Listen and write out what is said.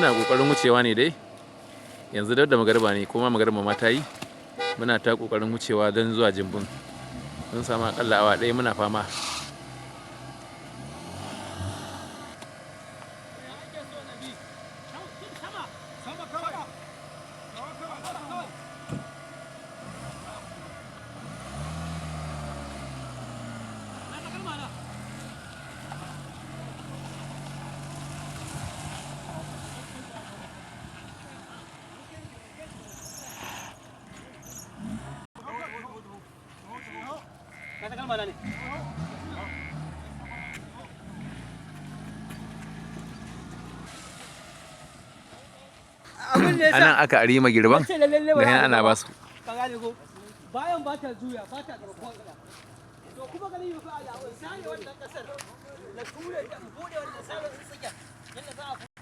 Muna kokarin wucewa ne dai. Yanzu da magariba ne, kuma magariba ma ta yi. Muna ta kokarin wucewa don zuwa Jimbun. Mun samu akalla awa 1 muna fama. A nan aka ari magirban, ga yana ana basu. Bayan ba ta juya ba ta garkuwa gada. To kuma ganin yau fa ala sare wannan kasar na ture ta, bude wannan sare tsigen yadda za a